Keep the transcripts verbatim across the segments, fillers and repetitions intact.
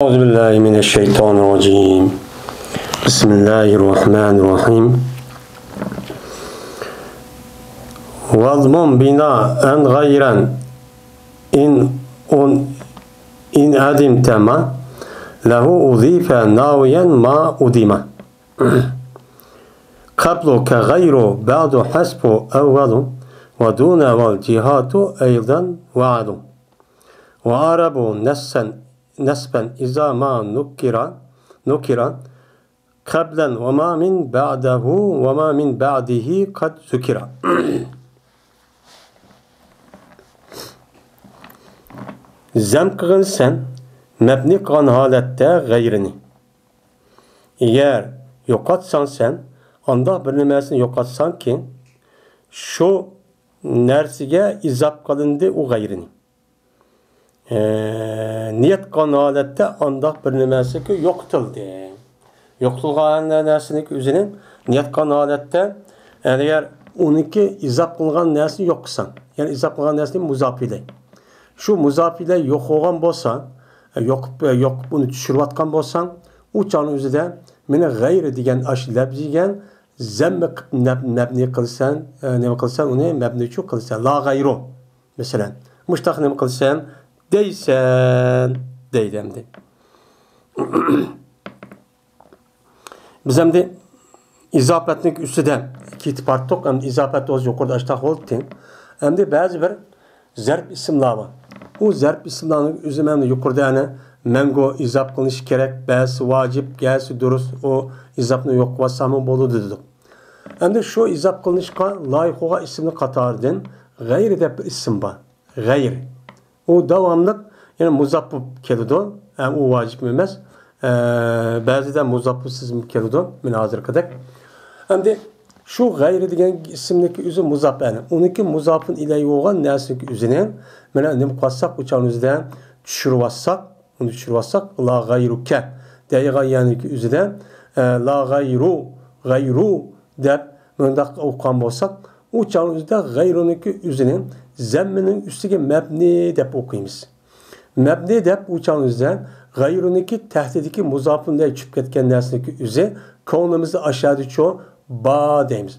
أعوذ بالله من الشيطان الرجيم. بسم الله الرحمن الرحيم. واضمم بناء غيرا إن، إن عدمت ما له أضيف ناويا ما أضم. قبل كغير بعد حسب أول ودون والجهات أيضا وعد. وأعرب نسا نسبا إذا ما نكر، نكر قبلا وما من بعده وما من بعده قد ذكر. زەم قىلغىن سەن مەبنى قىلغان ھالەتتە غەيرىنى. ئەگەر يوقاتساڭ سەن، ئانداق بىر نېمەسىنى يوقاتساڭكى، شۇ نەرسىگە ئىزاپ قىلىندى ئۇ غەيرىنى. ئە، نىيەت قىلغان ھالەتتە ئانداق بىر نېمەسىكى يوقىتىلدى. يوقىتىلغان نەرسىنىڭ ئۆزىنى نىيەت قىلغان ھالەتتە، ئەگەر ئۇنىڭكى ئىزاپ قىلغان نەرسىنى يوق قىلساڭ، يەنى ئىزاپ قىلغان نەرسىنى مۇزاپ ئىلەي. شۇ مۇزاپ ئىلەي يوق بولغان بولسا، يوق، يوق ئۇنى چۈشۈرۈۋاتقان بولساڭ، ئۇ چاغنىڭ ئۆزىدە مېنى غەيرى دېگەن ئاشۇ لەپزىگە زەممە قىلىپ نەپ-، مەبنى قىلىسەن، ئە، نېمە قىلىسەن، ئۇنى مەبنىچۇ قىلىسەن، لا غەيرۇ. مەسىلەن، مۇشتاق نېمە قىلىسەن، دەيسەن، دەيدۇ ئەمدى. بىز ئەمدى ئىزاپەتنىڭ ئۈستىدە كېتىپ بارتۇق. ئەمدى ئىزاپەت ئۆزى يۇقىرىدا ئاشتاق بولدى. ئەمدى بەزى بىر زەرپ ئىسىملار بار. ئۇ زەرپ ئىسىملارنىڭ ئۆزى مەن يۇقىرىدا ئەنە مەڭگۈ ئىزاپ قىلىنىشى كېرەك، بەزىسى ۋاجىپ، بەزىسى دۇرۇس، ئۇ ئىزاپنى يوق قىلىۋاتساممۇ بولىدۇ دېدۇق. ئەمدى شۇ ئىزاپ قىلىنىشقا لايىق بولغان ئىسىمنىڭ قاتارىدىن غەيرى دەپ بىر ئىسىم بار. غەير. ئۇ داۋاملىق يەنە مۇزاپ بولۇپ كېلىدۇ. ھە، ئۇ ۋاجىپ ئەمەس. ئە، بەزىدە مۇزاپسىزمۇ كېلىدۇ. مانا ھازىرقىدەك. ئەمدى شۇ غەيرى دېگەن ئىسىمنىڭكى ئۆزى مۇزاپ، يەنى ئۇنىڭكى مۇزاپۇن ئىلەيھى بولغان نەرسىنىڭكى ئۆزىنى مانا نېمە قىلساق، ئۇ چاغنىڭ ئۆزىدە چۈشۈرۈۋالساق، ئۇنى چۈشۈرۈۋالساق، لا غەيرۇكە دەيدىغان يەرنىڭكى ئۆزىدە، ئە، لا غەيرۇ، غەيرۇ دەپ مۇنداق ئوقۇغان بولساق، ئۇ چاغنىڭ ئۆزىدە غەيرۇنىڭكى ئۆزىنى زەممىنىڭ ئۈستىگە مەبنى دەپ ئوقۇيمىز. مەبنى دەپ ئۇ چاغنىڭ ئۆزىدە غەيرۇنىڭكى تەھتىدىكى مۇزاپۇن ئىلەيھى چۈشۈپ كەتكەن نەرسىنىڭكى ئۆزى كۆڭلىمىزدە ئاشادىچۇ با دەيمىز.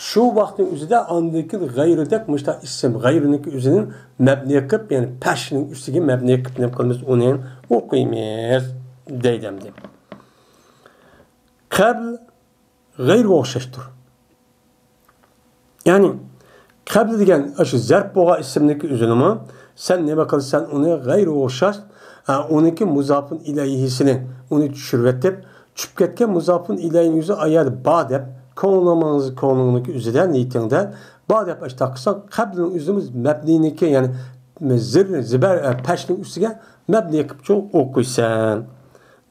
شۇ ۋاقىتنىڭ ئۆزىدە ئاندىن كېيىن غەيرۇ دەپ مۇشۇنداق ئىسىم غەيرۇنىڭكى ئۆزىنى مەبنى قىلىپ، يەنى پەشنىڭ ئۈستىگە مەبنى قىلىپ نېمە قىلىمىز، ئۇنى ئوقۇيمىز دەيدۇ ئەمدى. قەبل غەيرىگە ئوخشاشتۇر. يەنى، قەبلى دېگەن ئاشۇ زەرپ بولغان ئىسىمنىڭكى ئۆزىنىمۇ سەن نېمە قىلىسەن، ئۇنى غەيرىگە ئوخشاش، ئا، ئۇنىڭكى مۇزاپۇن ئىلەيھىسىنى، ئۇنى چۈشۈرۈۋېتىپ، چۈشۈپ كەتكەن مۇزاپۇن ئىلەيھىنىڭ ئۆزى ئايەردە با دەپ، كۆڭلىڭىز، كۆڭلۈڭنىڭكى ئۆزىدە، نىيىتىڭدە با دەپ ئاشۇنداق قىلساڭ، قەبلىنىڭ ئۆزىمۇ مەبنىنىڭكى، يەنى زىر، زىبەر، ئە، پەشنىڭ ئۈستىگە مەبنى قىلىپچۇ ئوقۇيسەن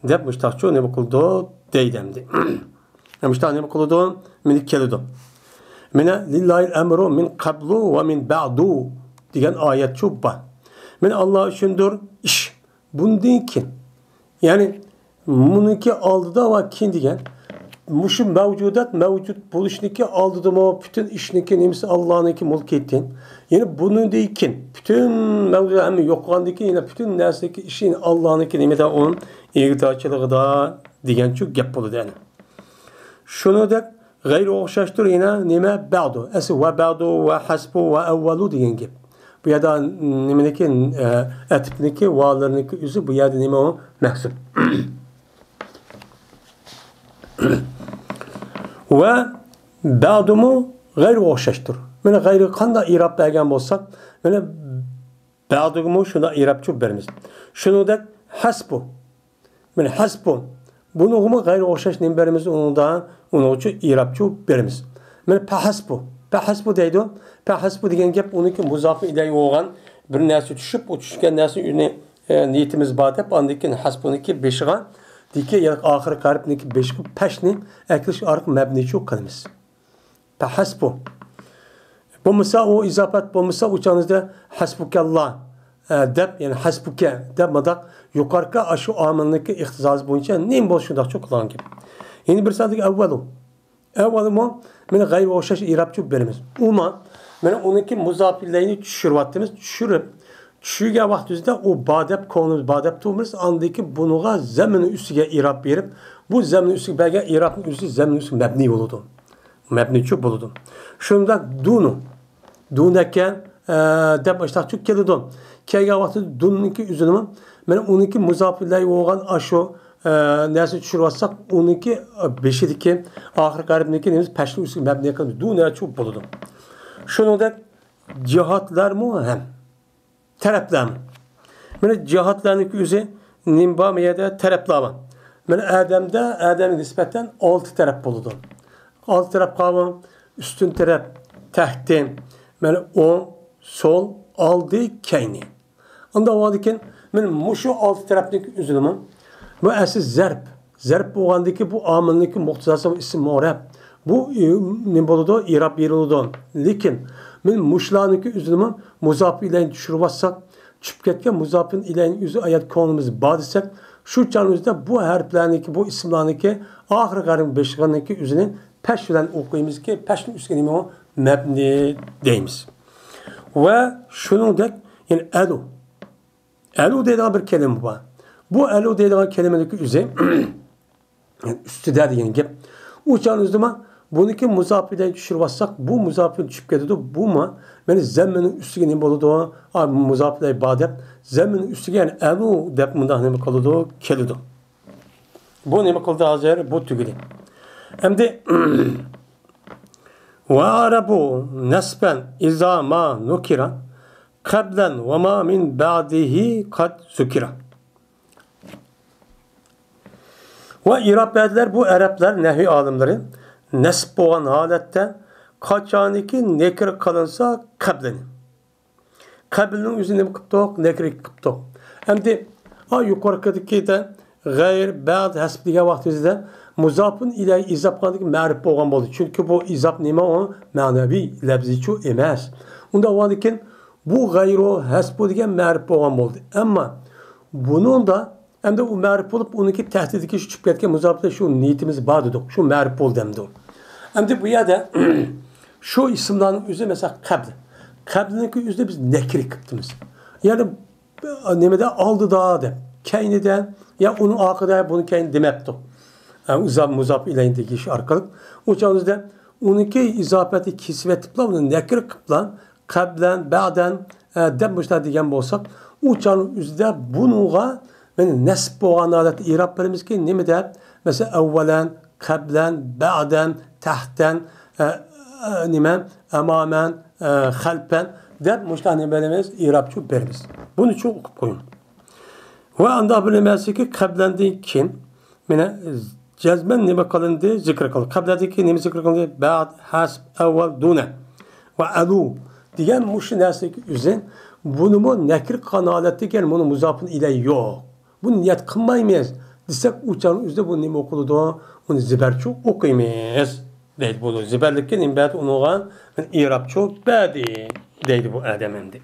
دەپ مۇشتاقچۇ نېمە قىلىدۇ دەيدۇ ئەمدى. مۇشتاق نېمە قىلىدۇ؟ مېنى كېلىدۇ. مانا، لىللاھىل ئەمرۇ مىن قەبلۇ ۋە مىن بەئدۇ دېگەن ئايەتچۇ بار. مانا، ئاللا ئۈچۈندۇر ئىش. بۇندىن كېيىن. يەنى، مۇنىڭكى ئالدىدا ۋە كېيىن دېگەن. مۇشۇ مەۋجۇدات مەۋجۇت بولۇشنىڭكى ئالدىدىمۇ پۈتۈن ئىشنىڭكى نېمىسى ئاللانىڭكى مۇلكىيىتى. يەنى بۇنىڭدىن كېيىن پۈتۈن مەۋجۇدات ھەممە يوقىغاندىن كېيىن يەنە پۈتۈن نەرسىنىڭكى ئىشى يەنە ئاللانىڭكى نېمىدە ئۇ ئىگىدارچىلىقىدا دېگەنچۇ گەپ بولىدۇ يەنى. شۇنىڭدەك غەيرىگە ئوخشاشتۇر يەنە نېمە؟ بەئدۇ. ئەسلى ۋە بەئدۇ، ۋە ھەسبۇ، ۋە ئەۋۋەلۇ دېگەن گەپ. بۇ يەردە نېمىنىڭكى، ئە، ئەتىپنىڭكى، ۋالىرنىڭكى ئۆزى بۇ يەردە نېمە ئۇ؟ مەھزۇپ. ۋە بەئدۇمۇ غەيرىگە ئوخشاشتۇر. مانا غەيرىگە قانداق ئىراب بەرگەن بولساق، مانا بەئدۇگىمۇ شۇنداق ئىرابچۇ بېرىمىز. شۇنىڭدەك ھەسبۇ. مانا ھەسبۇ. بۇنىڭغىمۇ غەيرىگە ئوخشاش نېمە بېرىمىز ئۇنىڭدا؟ ئۇنىڭغىچۇ ئىرابچۇ بېرىمىز. مانا پەھەسبۇ. پەھەسبۇ دەيدۇ. پەھەسبۇ دېگەن گەپ ئۇنىڭكى مۇزاپۇ ئىلەيھى بولغان بىر نەرسە چۈشۈپ، ئۇ چۈشكەن نەرسە ئۆزىنى، ئە، نىيىتىمىز بار دەپ، ئاندىن كېيىن ھەسبۇنىڭكى بېشىغا، دىكى ياكى ئاخىرقى ھەرپنىڭكى بېشىغا پەشنى ئەكىلىش ئارقىلىق مەبنىچۇ قىلىمىز. پەھەسبۇ. بولمىسا ئۇ ئىزاپەت، بولمىسا ئۇ چاغىڭىزدا ھەسبۇكەللا، ئە، دەپ، يەنى ھەسبۇكە دەپ مۇنداق يۇقىرىقى ئاشۇ ئامىلنىڭكى ئىقتىزاسى بويىچە نېمە بولسا شۇنداقچۇ قىلغان گەپ. يەنە بىر ساندىكى ئەۋۋەلۇ. ئەۋۋەلۇمۇ مانا غەيرىگە ئوخشاش ئىرابچۇ بېرىمىز. ئۇمۇ مانا ئۇنىڭكى مۇزاپىلەينى چۈشۈرۈۋاتىمىز. چۈشۈرۈپ، چۈشۈرگەن ۋاقتىمىزدا ئۇ با دەپ، كۆڭلىمىز با دەپ تۇرىمىز. ئاندىن كېيىن بۇنىڭغا زەممىنىڭ ئۈستىگە ئىراب بېرىپ، بۇ زەممىنىڭ ئۈستىگە بەرگەن ئىرابنىڭ ئۆزى زەممىنىڭ ئۈستىگە مەبنىي بولىدۇ. مەبنىيچۇ بولىدۇ. شۇنداق دۇنۇ. دۇنەكەن، ئە، دەپ ئاشتاقچۇ كېلىدۇ. كەلگەن ۋاقتىدا دۇننىڭكى ئۆزىنىمۇ، مانا ئۇنىڭكى مۇزاپىلەي بولغان ئاشۇ، ئە، نەرسىنى چۈشۈرۈۋاتساق، ئۇنىڭكى، ئە، بېشىدىكى، ئاخىرقى ھەرپنىڭكى نېمىسى پەشنىڭ ئۈستىگە مەبنىي قىلىمىز. دۇنەچۇ بولىدۇ. شۇنىڭدەك جىھاتلارمۇ ھەم. تەرەپلەرمۇ. مانا جىھاتلارنىڭكى ئۆزى نېمە بار؟ بۇ يەردە تەرەپلەر بار. مانا ئادەمدە، ئادەمگە نىسبەتەن ئالتە تەرەپ بولىدۇ. ئالتە تەرەپ قالغان، ئۈستۈن تەرەپ، تەھتى، مانا ئوڭ، سول، ئالدى، كەينى. ئۇنداق بولغاندىكىن، مانا مۇشۇ ئالتە تەرەپنىڭكى ئۆزىنىمۇ، بۇ ئەسلى زەرپ. زەرپ بولغاندىكى بۇ ئامىلنىڭكى مۇقتىزاسى ئىسىم مۇئرەب. بۇ، ئى، نېمە بولىدۇ؟ ئىراب بېرىلىدۇ. لېكىن مانا مۇشۇلارنىڭكى ئۆزىنىمۇ مۇزاپ ئىلەينى چۈشۈرۈۋاتساق، چۈشۈپ كەتكەن مۇزاپىن ئىلەينىڭ ئۆزى ئايات كۆڭلىمىز بار دېسەك، شۇ چاغنىڭ ئۆزىدە بۇ ھەرپلەرنىڭكى، بۇ ئىسىملارنىڭكى ئاخىرقى ھەرپنىڭ بېشىغىنىڭكى ئۆزىنى پەش بىلەن ئوقۇيمىزكى، پەشنىڭ ئۈستىگە نېمە ئۇ؟ مەبنى دەيمىز. ۋە شۇنىڭدەك يەنە ئەلۇ. ئەلۇ دەيدىغان بىر كەلىمە بار. بۇ ئەلۇ دەيدىغان كەلىمىنىڭكى ئۆزى ئۈستىدە دېگەن گەپ. ئۇ چاغنىڭ ئۆزىدىمۇ بۇنىڭكى مۇزاپىدىن چۈشۈرۈۋاتساق، بۇ مۇزاپىدىن چۈشۈپ كېتىدۇ. بۇمۇ مانا زەممىنىڭ ئۈستىگە نېمە بولىدۇ؟ ئا، مۇزاپىلەي بار دەپ، زەممىنىڭ ئۈستىگە يەنە ئەلۇ دەپ مۇنداق نېمە قىلىدۇ؟ كېلىدۇ. بۇ نېمە قىلدى ھازىر؟ بۇ تۈگىدى. ئەمدى ۋە ئەرەبۇ نەسبەن ئىزا ما نۇكىرا قەبلەن ۋە ما مىن بەدىھى قەد زۇكىرا. ۋە ئىراب بەردىلەر بۇ ئەرەبلەر، نەھۋى ئالىملىرى، نەسب بولغان ھالەتتە قاچانكى نەكىر قىلىنسا قەبلىنى. قەبلىنىڭ ئۆزىنى نېمە قىپتۇق؟ نەكىر قىپتۇق. ئەمدى، ئا، يۇقىرىقىدىكىدە غەير، بەد، ھەسب دېگەن ۋاقتىمىزدا مۇزاپۇن ئىلەيھى ئىزاپ قىلغاندىكى مەرىپ بولغان بولدى. چۈنكى بۇ ئىزاپ نېمە ئۇ؟ مەنەۋى، لەپزىچۇ ئەمەس. ئۇنداق بولغاندىكىن بۇ غەيرۇ ھەسبۇ دېگەن مەرىپ بولغان بولدى. ئەمما بۇنىڭدا ئەمدى ئۇ مەرىپ بولۇپ، ئۇنىڭكى تەھتىدىكى شۇ چۈشۈپ كەتكەن مۇزاپىلەر شۇ نىيىتىمىز بار دېدۇق. شۇ مەرىپ بولدى ئەمدى ئۇ. ئەمدى بۇ يەردە شۇ ئىسىملارنىڭ ئۆزى، مەسىلەن، قەبل. قەبلىنىڭكى ئۆزىنى بىز نەكىرە قىپتىمىز. يەنى نېمىدە؟ ئالدىدا دەپ، كەينىدە، يا ئۇنىڭ ئارقىدا، بۇنىڭ كەينىدە دېمەپتۇ. ئە، ئۇزاپ، مۇزاپ ئىلەينى دېگىش ئارقىلىق. ئۇ چاغدا ئۇنىڭكى ئىزاپەتنى كېسىۋېتىپلا، ئۇنى نەكىر قىپلا، قەبلەن، بەدەن، ئە، دەپ مۇشۇنداق دېگەن بولساق، ئۇ چاغنىڭ ئۆزىدە بۇنىڭغا، يەنى نەسب بولغان ھالەتتە ئىراب بېرىمىزكى، نېمە دەپ؟ مەسىلەن، ئەۋۋەلەن، قەبلەن، بەدەن، تەھتەن، ئە، ئە، نېمە، ئەمامەن، ئە، خەلپەن دەپ مۇشۇنداق نېمە بېرىمىز؟ ئىرابچۇ بېرىمىز. بۇنى چوڭ ئوقۇپ قويۇڭ. ۋە ئانداق بىر نېمەسىكى، قەبلەندىن كېيىن، مانا، جەزمەن نېمە قىلىندى؟ زىكىر قىلىندى. قەبلەندىن كېيىن نېمە زىكىر قىلىندى؟ بەد، ھەسب، ئەۋۋەل، دۇنە ۋە ئەلۇ دېگەن مۇشۇ نەرسىنىڭ ئۆزى، بۇنىمۇ نەكىر قىلغان ھالەتتە كەل، بۇنى مۇزاپۇن ئىلەي يوق. بۇنى نىيەت قىلمايمىز دېسەك، ئۇ چاغنىڭ ئۆزىدە بۇ نېمە ئوقۇلىدۇ؟ ئۇنى زىبەرچۇ ئوقۇيمىز دەيدۇ. بۇ زىبەرلىككە نېمە بەردى ئۇنىڭغا؟ مەن ئىرابچۇ بەردى دەيدۇ بۇ ئادەم ئەمدى.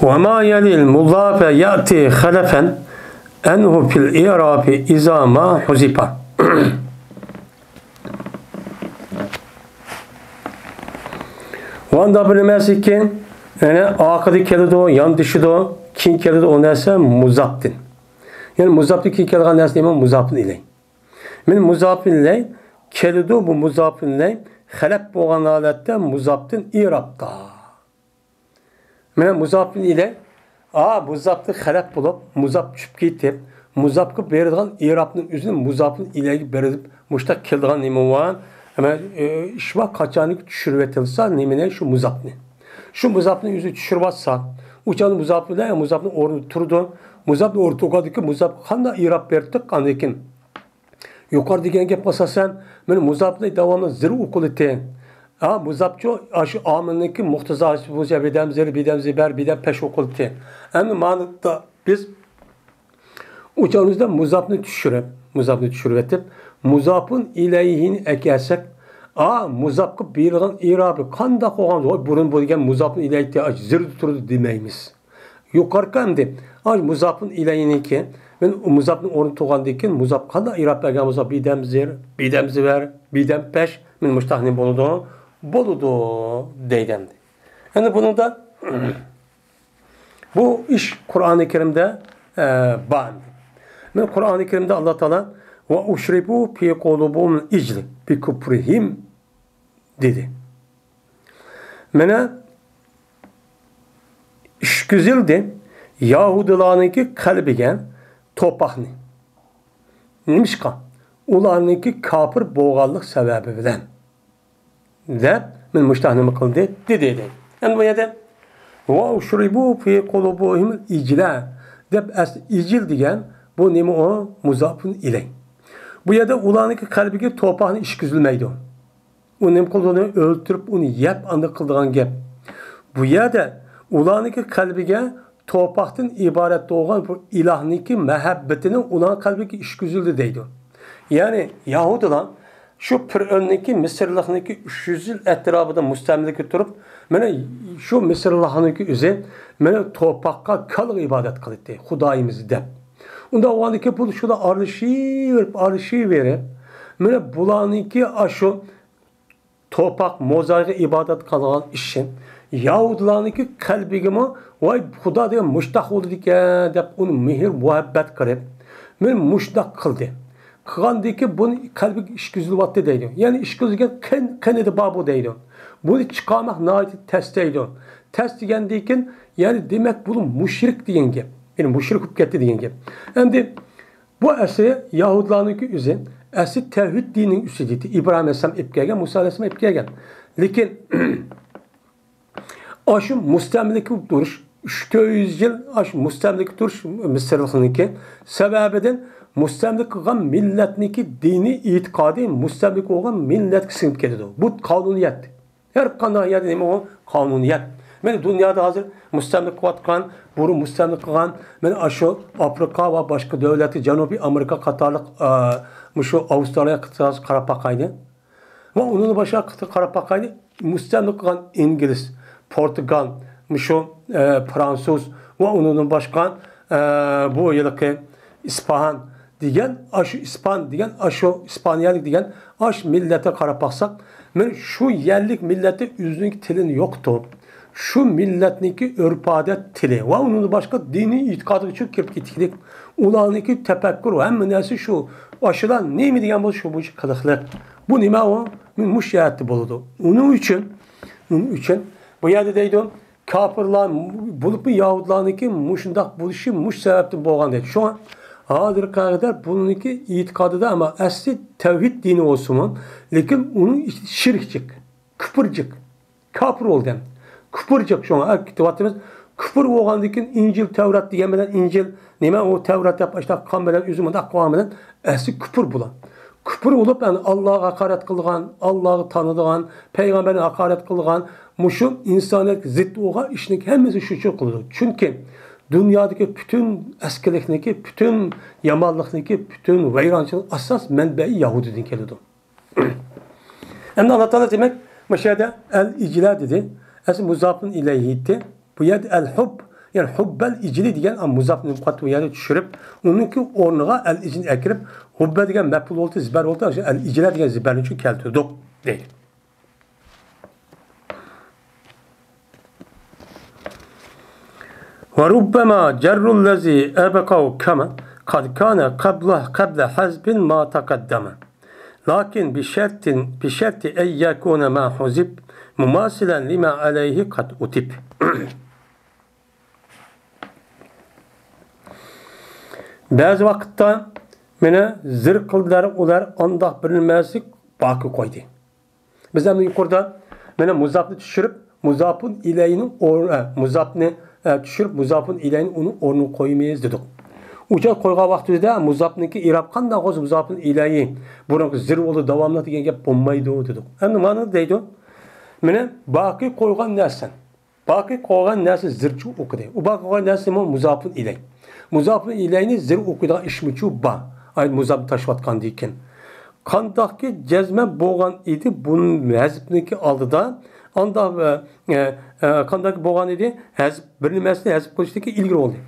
وما يلي المضاف يأتي خلفا عنه في الإعراب إذا ما حذف. ۋاندا بىر نېمە ئىكەن، يەنى ئارقىدا كېلىدۇ، ياندىشىدۇ، كېيىن كېلىدۇ ئۇ نەرسە مۇزاپتىن. يەنى مۇزاپتىن كېيىن كېلىدىغان نەرسە نېمە؟ مۇزاپىن ئىلەي. مەن مۇزاپىن ئىلەي كېلىدۇ، بۇ مۇزاپىن ئىلەي خەلەپ بولغان ھالەتتە مۇزاپتىن ئىرابتا. مانا مۇزاپىن ئىلەي، ئا، مۇزاپتىن خەلەپ بولۇپ، مۇزاپ چۈشۈپ كېتىپ، مۇزاپقا بېرىدىغان ئىرابنىڭ ئۆزىنى مۇزاپىن ئىلەيگە بېرىپ، مۇشتاق كېلىدىغان نېمە بار؟ ئەمما، ئە، ئىش بار، قاچانكى چۈشۈرۈۋېتىلسا نېمىنى؟ شۇ مۇزاپنى. شۇ مۇزاپنى ئۆزى چۈشۈرۈۋاتسا، ئۇ چاغدا مۇزاپىن ئىلەي مۇزاپنىڭ ئورنىدا تۇرىدۇ. مۇزاپنىڭ ئورنىدا تۇرغاندىكىن مۇزاپقا قانداق ئىراب بېرىپتۇق ئاندىن كېيىن؟ يۇقىرى دېگەن گەپ ئاساسەن، مانا مۇزاپنى داۋاملىق زىر ئوقۇلىتى. ھا، مۇزاپچۇ، ئاشۇ ئامىلنىڭكى مۇقتىزاسى بولسا، بىدەم زىر، بىدەم زىبەر، بىدەم پەش ئوقۇلىتى. ئەمدى مانا بىز ئۇچاغىمىزدا مۇزاپنى چۈشۈرۈپ، مۇزاپنى چۈشۈرۈۋېتىپ، مۇزاپۇن ئىلەيھىنى ئەكەلسەك، ئا، مۇزاپقا بېرىلغان ئىرابى قانداق بولغان؟ ۋاي، بۇرۇن بۇ دېگەن مۇزاپنى ئىلەيتتى، ھازىر زىردا تۇرىدۇ دېمەيمىز. يۇقىرىقى ئەمدى، ئا، مۇزاپنى ئىلەينىكى، مەن مۇزاپنى ئورنىتىۋالغاندىن كېيىن، مۇزاپ قانداق ئىراب بەرگەن بولسا، بىدەم زىر، بىدەم زىۋەر، بىدەم پەش، مەن مۇشتاق نېمە بولىدۇ؟ بولىدۇ، دەيدۇ ئەمدى. ئەمدى بۇنىڭدا، بۇ ئىش قۇرئانى كەرىمدە، ئە، بار. مەن قۇرئانى كەرىمدە ئاللا تائالا، «ۋە ئۇشرىبۇ فى قۇلۇبىھىمۇل ئىجلە بى كۇفرىھىم» دېدى. مانا، ئىشكۈزۈلدى يەھۇدىيلارنىڭكى قەلبىگە توپاقنى. نېمىشقا؟ ئۇلارنىڭكى كاپىر بولغانلىق سەۋەبى بىلەن. دەپ، مانا مۇشۇنداق نېمە قىلدى، دېدى، دەيدۇ. ئەمدى بۇ يەردە، «ۋە ئۇشرىبۇ فى قۇلۇبىھىمۇل ئىجلە» دەپ، ئەسلى ئىجىل دېگەن، بۇ نېمە ئۇ؟ مۇزاپۇن ئىلەي. بۇ يەردە ئۇلارنىڭكى قەلبىگە توپاقنى ئىشكۈزۈلمەيدۇ. ئۇ نېمە قىلىدۇ؟ ئۇنى ئۆلتۈرۈپ، ئۇنى يەپ، ئانداق قىلىدىغان گەپ. بۇ يەردە ئۇلارنىڭكى قەلبىگە توپاقتىن ئىبارەت بولغان بۇ ئىلاھنىڭكى مەھەببىتىنى ئۇلارنىڭ قەلبىگە ئىشكۈزۈلدى دەيدۇ. يەنى يەھۇدىيلار شۇ پىرئۆننىڭكى، مىسىرلىقنىڭكى ئۈچ يۈز يىل ئەتراپىدا مۇستەملىكە تۇرۇپ، مانا شۇ مىسىرلىقنىڭكى ئۆزى مانا توپاققا، كالىغا ئىبادەت قىلاتتى، خۇدايىمىز دەپ. ئۇنداق بولغاندىكىن بۇ شۇلار ئارىلىشىۋېرىپ، ئارىلىشىۋېرىپ، مانا بۇلارنىڭكى ئاشۇ توپاق، موزايغا ئىبادەت قىلغان ئىشى يەھۇدىيلارنىڭكى قەلبىگىمۇ، ۋاي، خۇدا دېگەن مۇشتاق بولىدىكەن دەپ، ئۇنى مېھىر مۇھەببەت قىلىپ، مېنى مۇشتاق قىلدى. قىلغاندىكىن بۇنى قەلبىگە ئىشكۈزۈلۈۋاتتى دەيدۇ. يەنى ئىشكۈزۈلگەن قېن-، قېنىدا بار بۇ دەيدۇ. بۇنى چىقارماق ناھايىتى تەس دەيدۇ. تەس دېگەندىكىن، يەنى دېمەك، بۇ مۇشرىك دېگەن گەپ. يەنى مۇشرىك بولۇپ كەتتى دېگەن گەپ. ئەمدى بۇ ئەسلى يەھۇدىيلارنىڭكى ئۆزى، ئەسلى تەۋھىد دىنىنىڭ ئۈستىدە ئىدى. ئىبراھىم ئەلەيھىسسالام ئېلىپ كەلگەن، مۇسا ئەلەيھىسسالام ئېلىپ كەلگەن. لېكىن ئاشۇ مۇستەملىكە تۇرۇش، ئۈچ تۆت يۈز يىل ئاشۇ مۇستەملىكە تۇرۇش مىسىرلىقنىڭكى سەۋەبىدىن مۇستەملىكە قىلغان مىللەتنىڭكى دىنىي ئېتىقادى مۇستەملىكە بولغان مىللەتكە سىڭىپ كېتىدۇ. بۇ قانۇنىيەت. ھەر قانداق يەردە نېمە بولغان قانۇنىيەت. مانا دۇنيادا ھازىر مۇستەملىكە قىلىۋاتقان، بۇرۇن مۇستەملىكە قىلغان، مانا ئاشۇ ئافرىقا ۋە باشقا دۆلەتلەر، جەنۇبىي ئامېرىكا قاتارلىق، ئا، مۇشۇ ئاۋسترالىيە قاتارلىق قاراپ باقايلى. ۋە ئۇنىڭدىن باشقا قاتارلىق قاراپ باقايلى. مۇستەملىكە قىلغان ئىنگلىز، پورتۇگال، مۇشۇ، ئە، فرانسۇز ۋە ئۇنىڭدىن باشقا، ئە، بۇ ھېلىقى ئىسپاھان دېگەن، ئاشۇ ئىسپان دېگەن، ئاشۇ ئىسپانىيەلىك دېگەن ئاشۇ مىللەتكە قاراپ باقساق، مانا شۇ يەرلىك مىللەتتە ئۆزىنىڭكى تىلىنى يوقىتىپ، شۇ مىللەتنىڭكى ئۆرپ-ئادەت، تىلى ۋە ئۇنىڭدىن باشقا دىنىي ئېتىقادىغىچۇ كىرىپ كېتىكلىك، ئۇلارنىڭكى تەپەككۇر، ھەممە نەرسە شۇ. ئاشۇلار نېمە دېگەن بولسا شۇ بويىچە قىلىقلىق. بۇ نېمە ئۇ؟ مۇشۇ جەھەتتە بولىدۇ. ئۇنىڭ ئۈچۈن، ئۇنىڭ ئۈچۈن بۇ يەردە دەيدۇ، كاپىرلار، بولۇپمۇ يەھۇدىيلارنىڭكى مۇشۇنداق بولۇشى مۇشۇ سەۋەبتىن بولغان دەيدۇ. شۇڭا ھازىرغا قەدەر بۇنىڭكى ئېتىقادىدا، ئەمما ئەسلى تەۋھىد دىنى بولسىمۇ، لېكىن ئۇنىڭ ئىچىدە شىرك جىق، كۇپۇر جىق، كاپىر بولدى. كۇپۇر جىق، شۇڭا كېتىۋاتىمىز. كۇپۇر بولغاندىن كېيىن ئىنجىل، تەۋرات دېگەن بىلەن ئىنجىل، نېمە ئۇ تەۋرات دەپ ئاشۇنداق قىلغان بىلەن، ئۆزى مۇنداق قىلغان بىلەن ئەسلى كۇپۇر بۇلار. كۇپۇر بولۇپ، يەنى ئاللاغا ھاقارەت قىلغان، ئاللاغا تانىدىغان، پەيغەمبەرنى ھاقارەت قىلغان، مۇشۇ ئىنسانىيەتكە زىت بولغان ئىشنىڭ ھەممىسى شۇ ئۈچۈن قىلىدۇ. چۈنكى دۇنيادىكى پۈتۈن ئەسكىلىكنىكى، پۈتۈن يامانلىقنىكى، پۈتۈن ۋەيرانچىلىق ئاساس مەنبەئى يەھۇدىيدىن كېلىدۇ. ئەمدى ئاللا تائالا دېمەك، مۇشۇ يەردە ئەل ئىجلە دېدى. ئەسلى مۇزاپۇن ئىلەيھى ئىدى. بۇ يەردە ئەل ھۇب، يەنى ھۇببەل ئىجلى دېگەن مۇزاپنى قاتتىق بۇ يەردە چۈشۈرۈپ، ئۇنىڭكى ئورنىغا ئەل ئىجلىنى ئەكىرىپ، ھۇببە دېگەن مەپئۇل بولدى، زىبەر بولدى، ئەل ئىجلە دېگەن زىبەرنى چۈشۈرۈپ كەلتۈردۇق دەيدۇ. وربما جر الذي أبقوا كما قد كان قبل، قبل حذف ما تقدم. لكن بشرط، بشرط أن يكون ما حذف مماثلا لما عليه قد عتب. بەزى ۋاقىتتا مانا زىر قىلدىلار، ئۇلار ئانداق بىر نېمىسى باقى قويدى. بىز ئەمدى يۇقىرىدا مانا مۇزاپنى چۈشۈرۈپ، مۇزاپۇن ئىلەينىڭ ئور-، ئە، مۇزاپنى، ئە، چۈشۈرۈپ، مۇزاپۇن ئىلەينىڭ ئۇنىڭ ئورنىغا قويىمىز دېدۇق. ئۇ جاي قويغان ۋاقتىمىزدا مۇزاپنىڭكى ئىراب قانداق بولسا، مۇزاپۇن ئىلەيى بۇرۇنقى زىر بولىدۇ، داۋاملىق دېگەن گەپ بولمايدۇ دېدۇق. ئەمدى مانا دەيدۇ، مانا باقى قويغان نەرسە. باقى قويغان نەرسە زىرچۇ ئوقۇدى. ئۇ باقى قويغان نەرسىمۇ مۇزاپۇن ئىلەي. مۇزاپۇن ئىلەينى زىر ئوقۇيدىغان ئىشمۇچۇ بار. ئاي مۇزاپنى تاشلىۋاتقاندىن كېيىن. قانداقكى جەزمەن بولغان ئىدى بۇ ھەزپنىڭكى ئالدىدا؟ ئاندا، ئە، ئە، ئە، قانداقكى بولغان ئىدى؟ ھەزپ، بىر نېمىسىنى ھەزپ قىلىشتىكى ئىلگىرى بولدى.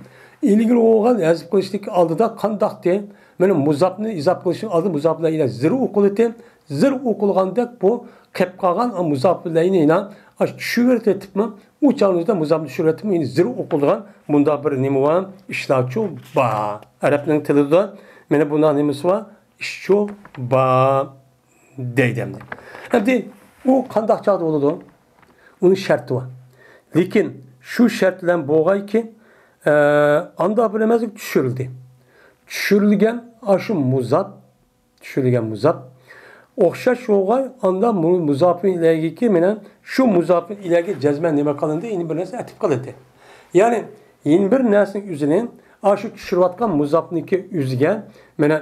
ئىلگىرى بولغان ھەزپ قىلىشتىكى ئالدىدا قانداقتى؟ مانا مۇزاپنى ئىزاپ قىلىشنىڭ ئالدىدا مۇزاپ بىلەن ئىلەي زىر ئوقۇلىدۇ. زىر ئوقۇلغاندەك بۇ قېلىپ قالغان مۇزاپ بىلەن ئىلەينى ئاشۇ چۈشۈرۈۋېتىپمۇ، ئۇ چاغنىڭدا مۇزاپنى چۈشۈرۈۋېتىپمۇ، يەنە زىر ئوقۇلىدىغان بۇنداق بىر نېمە بار؟ ئىشلارچۇ بار. ئەرەبنىڭ تىلىدا مانا بۇنداق نېمىسى بار؟ ئىشچۇ بار دەيدۇ ئەمدى. ئەمدى ئۇ قانداق چاغدا بولىدۇ؟ ئۇنىڭ شەرتى بار. لېكىن شۇ شەرت بىلەن بولغايكى، ئە، ئاندا بىر ئەمەسلىك چۈشۈرۈلدى. چۈشۈرۈلگەن ئاشۇ مۇزاپ، چۈشۈرۈلگەن مۇزاپ ئوخشاش بولغاي، ئاندا مۇ-، مۇزاپىن ئىلەيگىكى مانا شۇ مۇزاپىن ئىلەيگە جەزمەن نېمە قىلىندى؟ يەنە بىر نەرسە ئەتىپ قىلىندى. يەنى يەنە بىر نەرسىنىڭ ئۆزىنى ئاشۇ چۈشۈرۈۋاتقان مۇزاپنىڭكى ئۆزىگە مانا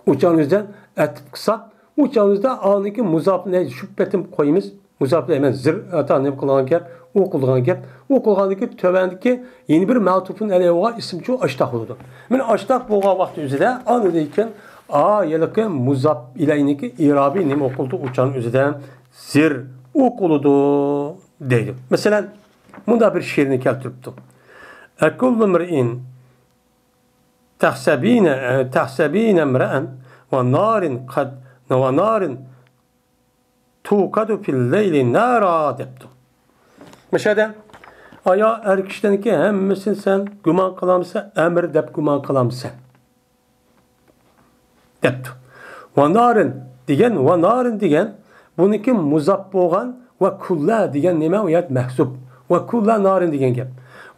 ئۇچان ئۆزىدە ئەتىپ قىلساق، ئۇچان ئۆزىدە ئانىكى مۇزاپىنى شۇ پېتىم قويىمىز. مۇزاپىنى ئەمەس، زىر ئاتا نېمە قىلغان گەپ، ئۇ قىلغان گەپ. ئۇ قىلغاندىكى تۆۋەندىكى يەنە بىر مەتۇپۇن ئەلەيھىغا ئىسىمچۇ ئاشتاق بولىدۇ. مانا ئاشتاق بولغان ۋاقتى ئۆزىدە ئاندىن كېيىن ئا يىلىقى مۇزاپ ئىلەينىكى ئىرابى نېمە ئوقۇلدى؟ ئۇچان ئۆزىدە زىر ئوقۇلىدۇ دەيدۇ. مەسىلەن، مۇنداق بىر شېئىرنى كەلتۈرۈپتۇ. ئەكۇللۇ مىرئىن تەھسەبىنە، تەھسەبىنە ئەمرەئەن ۋە نارىن قەد، ۋە نارىن توقەدۇ فىل لەيلى نارا دەپتۇ. مۇشۇ يەردە ئايا ئەر كىشىلەرنىڭكى ھەممىسىنى سەن گۇمان قىلامسەن، ئەمر دەپ گۇمان قىلامسەن؟ دەپتۇ. ۋە نارىن دېگەن، ۋە نارىن دېگەن بۇنىڭكى مۇزاپ بولغان ۋە كۇللا دېگەن نېمە؟ ئۇ يەردە مەھزۇپ. ۋە كۇللا نارىن دېگەن گەپ.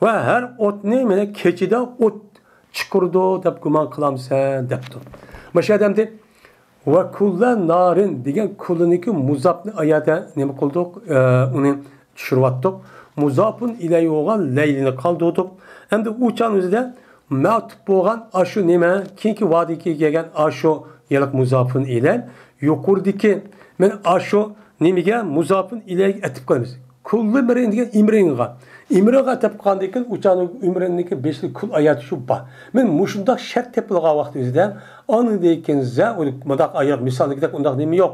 ۋە ھەر ئوتنى مانا كېچىدە ئوت چىقىرىدۇ دەپ گۇمان قىلامسەن؟ دەپتۇ. مۇشۇ يەردە ئەمدى ۋە كۇللا نارىن دېگەن كۇللىنىكى مۇزاپنى ئايەتە نېمە قىلدۇق؟ ئە، ئۇنى چۈشۈرۈۋاتتۇق. مۇزاپۇن ئىلەيھىغا لەيلىنى قالدۇردۇق. ئەمدى ئۇ چاغنىڭ ئۆزىدە مەتۇپ بولغان ئاشۇ نېمە؟ كېيىنكى ۋادىكى كەلگەن ئاشۇ يېلىق مۇزاپۇن ئىلەي يۇقىرىدىكى مانا ئاشۇ نېمىگە مۇزاپۇن ئىلەيگە ئەتىپ قىلىمىز. كۇللى مىرىن دېگەن ئىمرىنغا. ئىمرىنغا ئەتىپ قىلغاندىن كېيىن ئۇ چاغنىڭ ئىمرىننىڭكى بېشىدا كۇل ئايەت شۇ بار. مانا مۇشۇنداق شەرت تېپىلغان ۋاقتىمىزدا ئاندىن كېيىن زە، مۇنداق ئايەت مىسالدىكىدەك ئۇنداق نېمە يوق.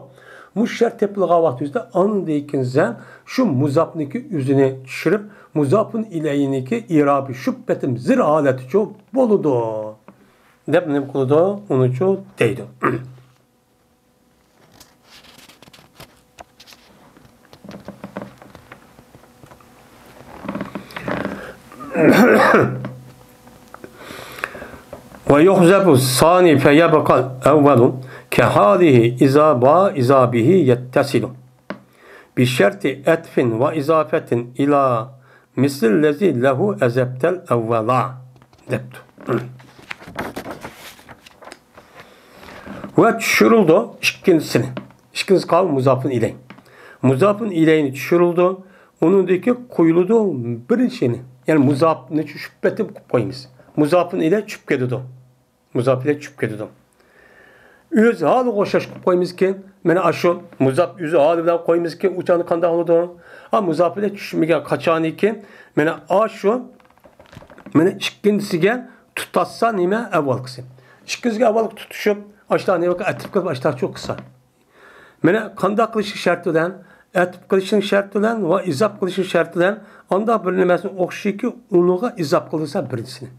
مۇشۇ شەرت تېپىلغان ۋاقتىمىزدا ئاندىن كېيىن زە شۇ مۇزاپنىڭكى ئۆزىنى چۈشۈرۈپ، مۇزاپۇن ئىلەينىڭكى ئىرابى شۇ پېتىم زىر ھالەتتىچۇ بولىدۇ. دەپ نېمە قىلىدۇ؟ ئۇنىچۇ دەيدۇ. ويحذف الثاني فيبقى الأول كحاله إذا با إذا به يتصل بشرط عطف وإضافة إلى مثل الذي له أذبت الأول دەپتۇ. ۋە چۈشۈرۈلدى ئىككىنچىسىنى. ئىككىنچىسى قالدى مۇزاپۇن ئىلەي. مۇزاپۇن ئىلەينى چۈشۈرۈلدى. ئۇنىڭدىكى قويۇلىدۇ بىرىنچىنى. يەنى مۇزاپنى چۈشۈپ كېتىپ قويىمىز. مۇزاپۇن ئىلەي چۈشۈپ كېتىدۇ. مۇزاپ ئىلەي چۈشۈپ كېتىدۇ. ئۆز ھالىغا ئوخشاش قىلىپ قويىمىزكى، مانا ئاشۇ مۇزاپ ئۆز ھالى بىلەن قويىمىزكى، ئۇ چاغدا قانداق بولىدۇ؟ ھا، مۇزاپ ئىلەي چۈشمىگەن قاچانكى، مانا ئاشۇ، مانا ئىككىنچىسىگە تۇتاشسا نېمە ئەۋۋالقىسى؟ ئىككىنچىسىگە ئەۋۋالقى تۇتۇشۇپ، ئاشتا نېمە ئەتىپ قىلىپ، ئاشتا چۇ قىلسا. مانا قانداق قىلىشنىڭ شەرتى بىلەن، ئەتىپ قىلىشنىڭ شەرتى بىلەن ۋە ئىزاپ قىلىشنىڭ شەرتى بىلەن ئانداق بىر نېمەسىنى ئوخشىشىكى، ئۇنىڭغا ئىزاپ قىلىسەن بىرىنچىسىنى.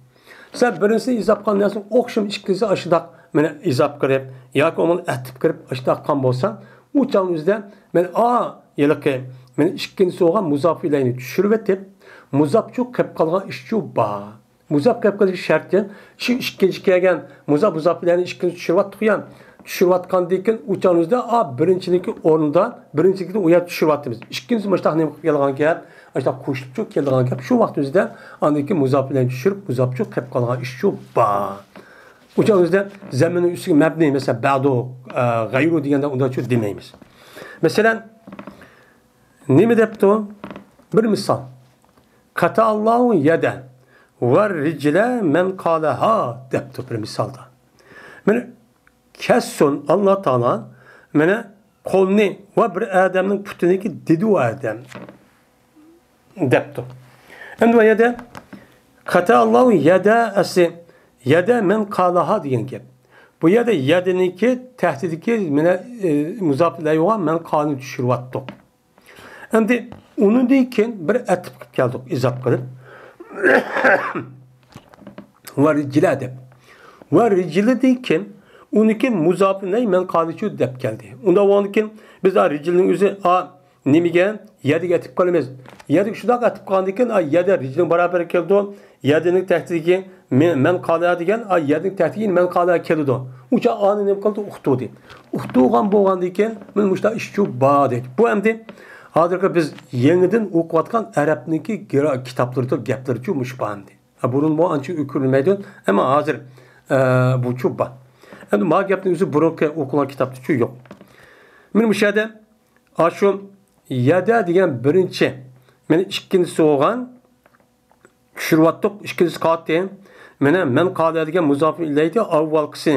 سەن بىرىنچىسىنى ئىزاپ قىلغان نەرسىنى ئوخشىمىش ئىككىنچىسى ئاشۇنداق مانا ئىزاپ قىلىپ ياكى ئۇنى ئەتىپ قىلىپ ئاشۇنداق قىلغان بولساڭ، ئۇ چاغنىڭ ئۆزىدە مانا ئا ھېلىقى مانا ئىككىنچىسى بولغان مۇزاپىلەينى چۈشۈرۈۋېتىپ، مۇزاپچۇ قېلىپ قالغان ئىشچۇ بار. مۇزاپ قېلىپ قېلىش شەرتى، شۇ ئىككىنچى كەلگەن مۇزاپ، مۇزاپىلەينى ئىككىنچى چۈشۈرۈۋاتتۇق يا. چۈشۈرۈۋاتقاندىن كېيىن ئۇ چاغنىڭ ئۆزىدە، ئا، بىرىنچىنىڭكى ئورنىدا، بىرىنچىنىڭكىنى ئۇ يەردە چۈشۈرۈۋاتىمىز. ئىككىنچىسى مۇشۇنداق نېمە قىلىپ كېلىدىغان گەپ، ئاشۇنداق قوشۇلۇپچۇ كېلىدىغان گەپ. شۇ ۋاقىت ئۆزىدە ئاندىن كېيىن مۇزاپىلەينى چۈشۈرۈپ، مۇزاپچۇ قېلىپ قالغان ئىشچۇ بار. ئۇ چاغنىڭ ئۆزىدە زەممىنىڭ ئۈستىگە مەبنى، مەسىلەن، بەدۇ، ئە، غەيرۇ دېگەندە ئۇنداقچۇ دېمەيمىز. مەسىلەن، نېمە دەپتۇ؟ بىر مىسال. قەتەئەللاھۇ يەدە ۋە رىجلە مەن قالەھا دەپتۇ بىر مىسالدا. مانا كەسسۇن، ئاللا تائالا مانا قولنى ۋە بىر ئادەمنىڭ پۇتىنىكى دېدى ئۇ ئادەم دەپتۇ. ئەمدى بۇ يەردە قەتەئەللاھۇ يەدە ئەسلى يەدە مەن قالەھا دېگەن گەپ. بۇ يەردە يەدىنىڭكى تەھتىدىكى مانا، ئى، مۇزاپ ئىلەيھىغا مەن قالىنى چۈشۈرۈۋاتتۇق. ئەمدى ئۇنىڭدىن كېيىن بىر ئەتىپ قىلىپ كەلدۇق، ئىزاپ قىلىپ. ۋە رىجلە دەپ. ۋە رىجلىدىن كېيىن ئۇنىڭكى مۇزاپىنەي مەن قالىچۇ دەپ كەلدى. ئۇنداق بولغاندىن كېيىن بىز ئا رىجلىنىڭ ئۆزى ئا نېمىگە؟ يەدىگە ئەتىپ قىلىمىز. يەدىگە شۇنداق ئەتىپ قىلغاندىن كېيىن ئا يەدە رىجلىنىڭ بارابىرى كېلىدۇ. يەدىنىڭ تەھتىدىكى مەن، مەن قالە دېگەن، ئا، يەدىنىڭ تەھتىدىكى مەن قالە كېلىدۇ. ئۇ چاغ ئانى نېمە قىلدى؟ ئۇقتۇردى. ئۇقتۇرغان بولغاندىن كېيىن، مانا مۇشۇنداق ئىشچۇ بار دەيدۇ. بۇ ئەمدى ھازىرقى بىز يېڭىدىن ئوقۇۋاتقان ئەرەبنىڭكى گرا-، كىتابلىرىدۇر، گەپلىرىچۇ مۇشۇ بار ئەمدى. ھە، بۇرۇن بۇ ئانچە كۆرۈلمەيدۇ، ئەمما ھازىر، ئە، بۇچۇ بار. ئەمدى ما گەپنىڭ ئۆزى بۇرۇنقى ئوقۇلغان كىتابتىچۇ يوق. مانا مۇشۇ يەردە، ئاشۇ يەدە دېگەن بىرىنچى، مانا ئىككىنچىسى بولغان، چۈشۈرۈۋاتتۇق، ئىككىنچىسى قالدى. مانا مەن قالە دېگەن مۇزاپۇ ئىلەيھى ئاۋۋالقىسى.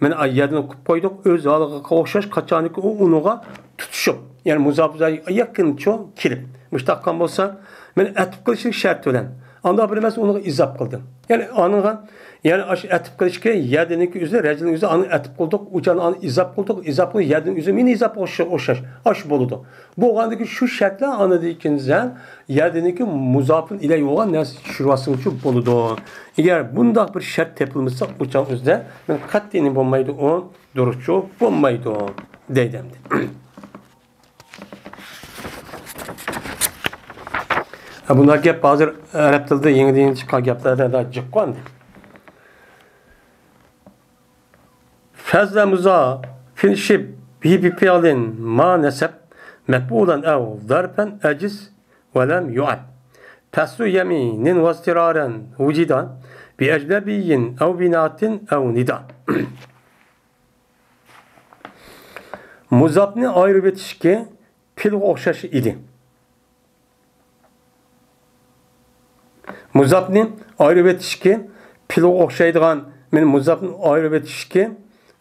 مانا يەدىن قىلىپ قويدۇق، ئۆز ھالىغا ئوخشاش، قاچانكى ئۇ ئۇنىڭغا تۇتۇشۇپ، يەنى مۇزاپۇ ئىلەيھىگە يېقىنچۇ كېلىپ. مۇشۇنداق قىلغان بولسا، مانا ئەتىپ قىلىشلىق شەرتى بىلەن. ئانداق بىر ئەمەس، ئۇنىڭغا ئىزاپ قىلدىم. يەنى ئانىڭغا، يەنى ئاشۇ ئەتىپ قىلىشكە يەدىنىڭكى ئۆزى، رەجلىنىڭ ئۆزى، ئانى ئەتىپ قىلدۇق، ئۇچان ئانى ئىزاپ قىلدۇق، ئىزاپ قىلدۇق، يەدىن ئۆزى، مانا ئىزاپ ئوخشاش، ئوخشاش، ئاشۇ بولىدۇ. بولغاندىكى شۇ شەرتلەر ئاندىن كېيىن سەن يەدىنىكى مۇزاپىن ئىلەيھى بولغان نەرسە چۈشۈرۈۋالسىڭچۇ بولىدۇ. ئەگەر بۇنداق بىر شەرت تېپىلمىسا، ئۇچان ئۆزىدە مەن قەتئىي نېمە بولمايدۇ، ئۇ دۇرۇسچۇ بولمايدۇ دەيدۇ ئەمدى. بۇنداق گەپ ھازىر ئەرەب تىلىدا يېڭىدىن چىققان گەپلەردە جىققان. فەزلە مۇزا فىنشىب بىبىپىئلىن ما نەسەب مەپئۇلەن ئەۋ زەرفەن ئەجىز ۋەلەم يۇئەب. پەسلۇ يەمىنىن ۋەزتىرارەن ۋۇجىدا بىئەجنەبىييىن ئەۋ بىناتىن ئەۋ نىدا. مۇزاپنى ئايرىۋېتىشكە پىلغا ئوخشاش ئىدى. مۇزاپنى ئايرىۋېتىشكە پىلغا ئوخشايدىغان، مەن مۇزاپنى ئايرىۋېتىشكە،